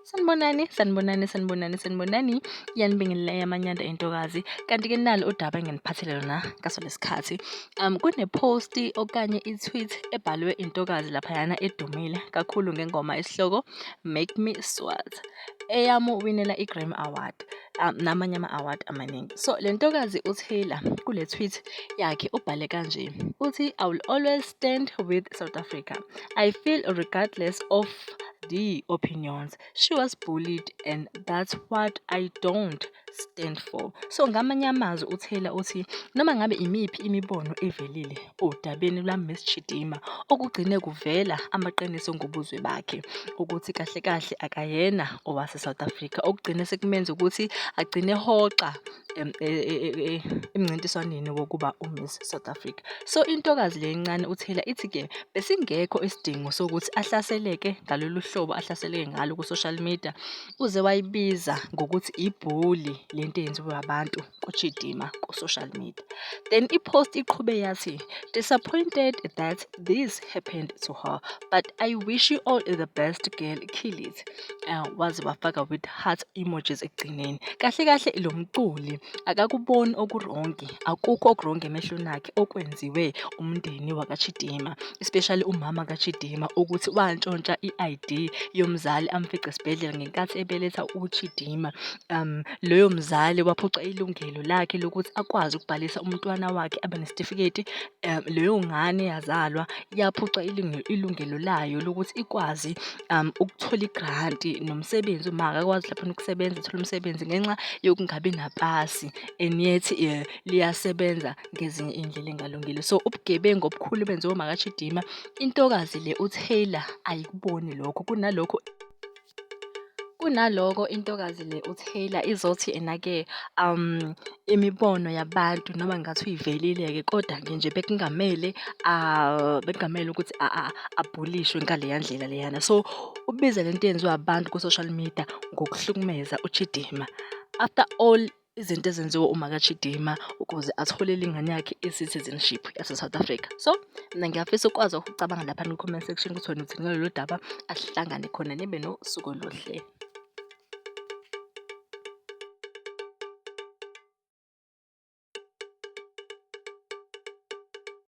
Sanibonani, sanibonani, sanibonani, sanibonani. Iyanibingelela eyamanyanda intokazi. Kanti-ke nalo udaba enginiphathele lona ngaso lesikhathi. Kune-post okanye i-tweet ebhalwe intokazi laphayana edumile kakhulu ngengoma esihloko Make Me Sweat eyamuwinela i-Grammy Award namanye ama-award amaningi. So le ntokazi uTaylor kule tweet yakhe ubhale kanje, uthi, "I will always stand with South Africa. I feel regardless of the opinions, she was bullied and that's what I don't stand for." So ngamanye amazwi uTaylor uthi noma ngabe imiphi imibono evelile odabeni lwa-Miss Chidimma, okugcine kuvela amaqiniso ngobuzwe bakhe ukuthi kahle kahle akayena owase-South Africa, okugcine sekumenza ukuthi agcine ehoxa emncintiswaneni wokuba u-Miss South Africa. So intokazi le encane uTaylor ithi-ke besingekho isidingo sokuthi ahlaseleke ngalolu hlobo ahlaseleke ngalo ku-social media, uze wayibiza ngokuthi i-bully lento eyenziwe abantu kuChidimma ku-social media. Then i-post iqhube yathi, "Disappointed that this happened to her, but I wish you all the best, girl, kill it." Waze wafaka with heart emojis ekugcineni. Kahle kahle lo mculi akakuboni oku-wrong, akukho oku-wrong emehlweni akhe okwenziwe umndeni wakaChidimma, especially umama kaChidimma, ukuthi wantshontsha i-ID yomzali amfice esibhedlela ngenkathi ebeletha uChidimma. Loyo mzali waphucwa ilungelo lakhe lokuthi akwazi ukubhalisa umntwana wakhe abe nesitifiketi. Leyo ngane yazalwa yaphucwa ilungelo layo lokuthi ikwazi ukuthola i-grant nomsebenzi, uma akakwazi laphana ukusebenza, ethole umsebenzi ngenxa yokungabi napasi and yet liyasebenza ngezinye iy'ndlela ey'ngalungile. So ubugebengu obukhulu benziwe umakaChidimma, intokazi le uTaylor ayikuboni lokho, kunaloko intokazi le uTaylor izothi ena-ke imibono yabantu noma kungathiwa ivelile-ke, kodwa-ke nje bekungamele ukuthi a-bully-shwe ngaleya ndlela leyana. So ubiza lento eyenziwa abantu ku-social media ngokuhlukumeza uChidimma. After all izinto ezenziwe umakaChidimma ukuze atholele ingane yakhe i-citizenship yase-South Africa. So mina ngiyafisa ukwazi ukucabanga laphana ku-comment section ukuthi wena uthini ngalolu daba, asihlangane khona, nibe nosuku oluhle.